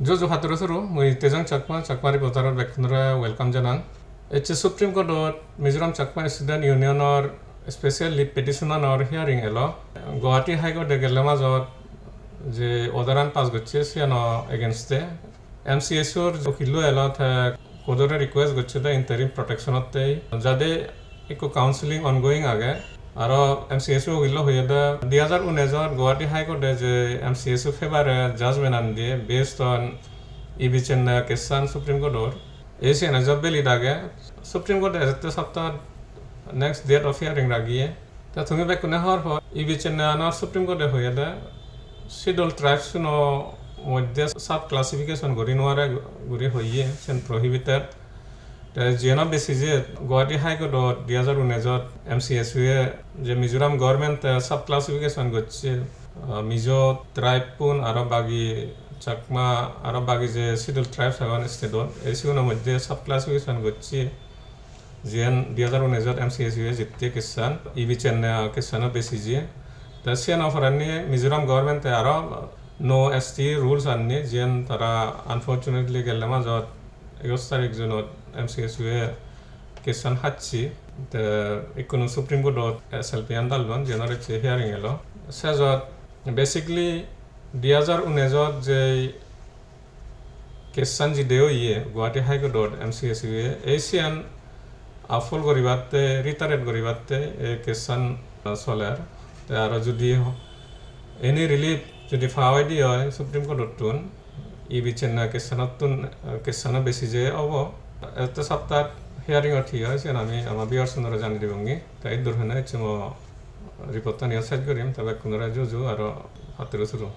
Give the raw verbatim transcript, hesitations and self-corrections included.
Juju patturu suru, mui Tejang Chakma, Chakma Reporter-ot bekkunore welcome janang. Ecche Supreme Court-ot Mizoram Chakma Student Union-or special leave petition-anor hearing elo. Guwahati High Court-e gelle majot je order-an pass gocche, siyano against-e M C S U-r ukillo elo, te court-ore request gocche de interim protection-ottei, jade ekko counselling ongoing age. Aro M C S U ukillo hoyede, dui hajar unis-ot Guwahati High Court-e je M C S U favor-e judgment-an diye based on E B Chennaiya case-an Supreme Court-or, ei siyan ejo valid age. Supreme Court-e ejette sapta next date of hearing ragiye. Ta tumi bekkune hobor po, E B Chennaiya-anor Supreme Court-e hoyede Scheduled Tribes-uno moddhe sub classification guri nuare guri hoye, siyen prohibited. Te jiyeno besi je Guwahati High Court-ot dui hajar unis-ot M C S U-e je Mizoram government-e sub classification gocche, ah, Mizo tribe-un aro bagi Chakma aro bagi je Scheduled Tribes agon state-ot, ei siguno moddhe sub classification gocche. Jiyen dui hajar unis-ot M C S U-e jitte case-an, E B Chennaiya case-ano besi je. Te siyeno porendi Mizoram government-e aro no S T rules anni, jiyen tara unfortunately gelle majot egoj tarik junot M C S U-e case-an hacche, te ikkunu Supreme Court-ot S L P-an dallon, jiyenor ecche hearing elo. Sejot basically dui hajar unis-ot jei case-an jide oye Guwahati High Court-ot M C S U-e, ei siyan uphold guribatte, reiterate guribatte ei case-an soler. Te aro judi any relief judi paoide oi Supreme Court-ottun, E B Chennaiya case-anottun, case-ano besi je obo. Ette saptat hearing-ot hi oi, siyan ami ama viewers-unore jani dibongi. Te iddur hoinei ecche mo report-ani sej gurim, te bekkunore juju aro patturu suru.